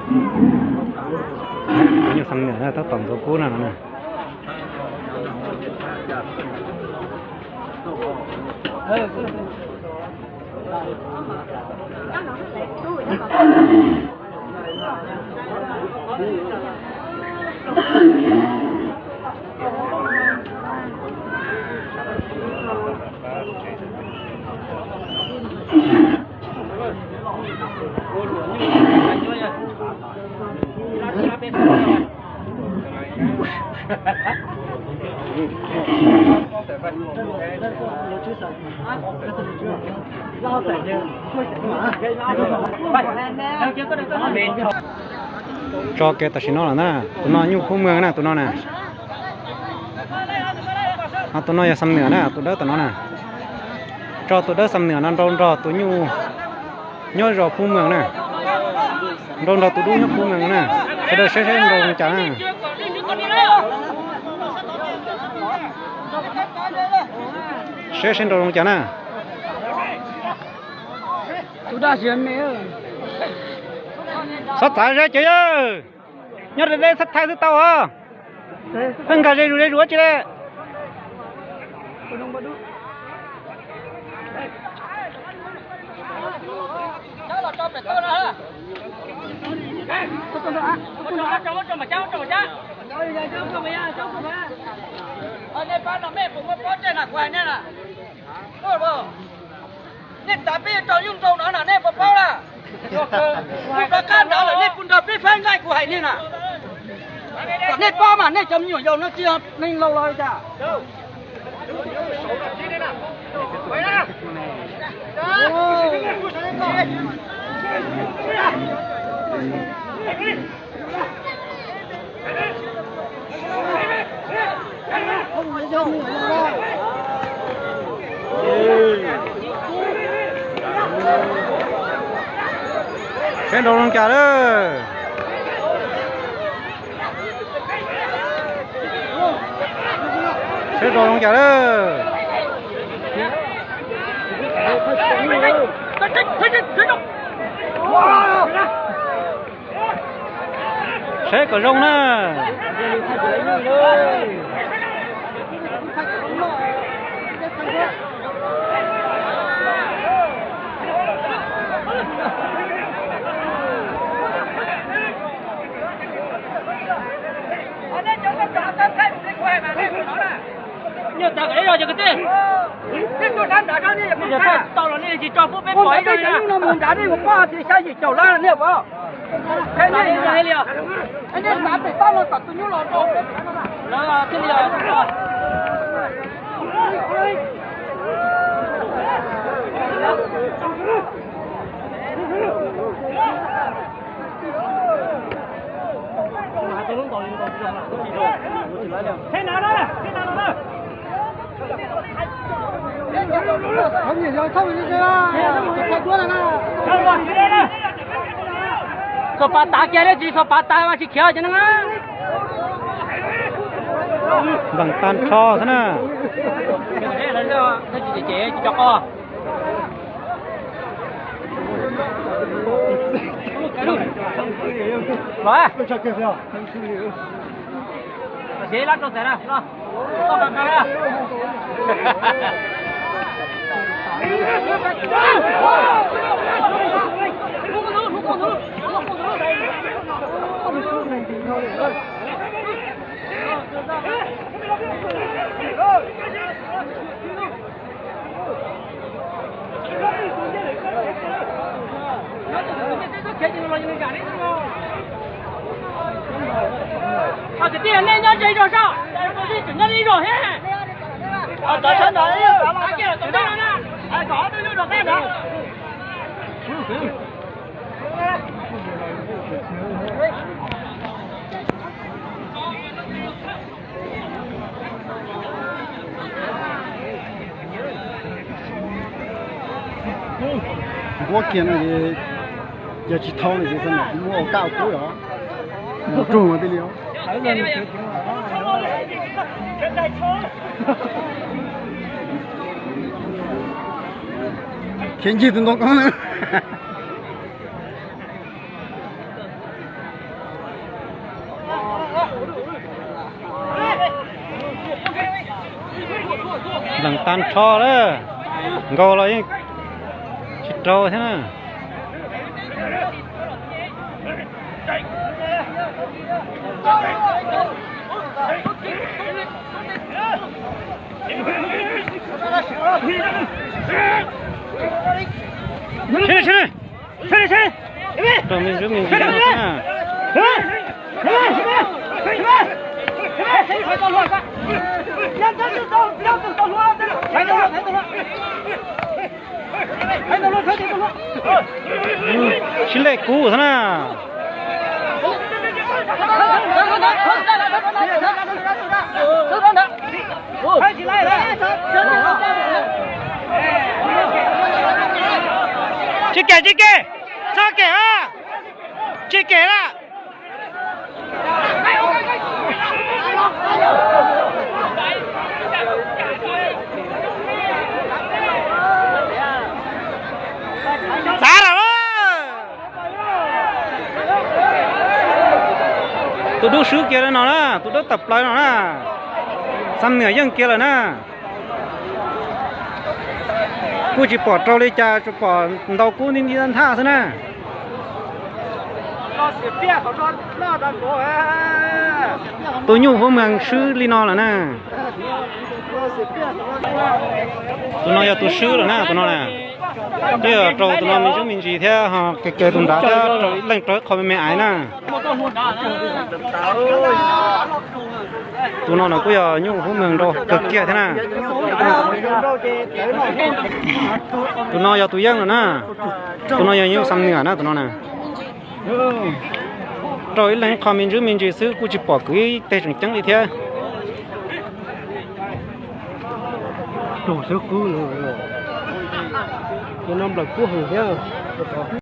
Tus nyuj Xam Nuam na tab tom ntxuav kub na no na. Tso kiag tam sim no lawm na, tus no nyuj Phub Mws na, tus no na. Ho tus no yog Xam Nuam na, tus dawb tom no na. Tso tus dawb Xam Nuam no nrau nrog tus nyuj nyob zos Phub Mws na. Nrau nrog tus dub nyob Phub Mws na. Sawv daws saib seb nrau zoo cas na. Saib seb nrau zoo cas na. Txhob txav zeb ces yawg, nyob deb deb txhob thaij xwb tau os. Pheej nkag ze zus ze zus ua tsi le. Nej pab no mej puas muaj pob ntseg na kuv hais nej na. Nej tav peb rau nyuj nrau no na nej puas paub na? Kuv rov qab nrad lawm nej puas nrog peb faib nqaij kuv hais nej na. Kom nej paub mas nej cov me nyuam yaus no tsis yog neeg laus los li cas. Saib nrau zoo cas lawm. Saib nrau zoo cas lawm. Saib kom zoo na. Nyuj tag kom ib zaug cov kwv tij. Tau los nej tsis tso pub peb pom ib zaug li na. Mus nrad nej mus pom xya yim caum lab nej pom. Thiaj li os. Lawv thiaj li os. Txog pas tav kiag, tsis txog pas tav mas tsis khiav cov neeg na. Npeem tag nrho xwb na. Los. Kwv tij, nej nyob ze zog soj, tsis tseem nyob ib zog thiab. Nquab kiag no ces yog tsis thau no ces kuv muab ua kaj ua kub os. Mus rug mas thiaj li os. Khiav ncig tus ntoo koob na. Lees tag nrho lawm, nkaus los yeej tsis raug thiab na. Rau me ntsuj me ntsis no xwb na. Sib lej kub xwb na. Tsis kem, tsis kem, txhob kem a, tsis kem na. Txav lawm. Tus dub swb kiag no na, tus dub tawm plaws no na. Xam Nwam yeej kiag lawm na. Kuj tsis pom raug li cas, tsuas pom ntaus kub nti nti nthaj xwb na. Tus nyuj Hmoob Meeg swb li no lawm na. Tus no yog tus swb lawm na, tus no na. Twb yog raug tus no me ntsuj me ntsis thiab ho kiag kiag tus nrad thiab, raug ib leeg raug ib qho me me aiv na. Tus no na kuj yog nyuj Hmoob Meeg nrau kawg kiag thiab na. Tus no yog tus yeej lawm na. Tus no yog nyuj Xam Nwam na, tus no na. Raug ib leeg qho me ntsuj me ntsis xwb kuj tsis pom kwv ib teg tseem ceeb li thiab. Raug xwb qub, tus no nplawm kub heev thiab.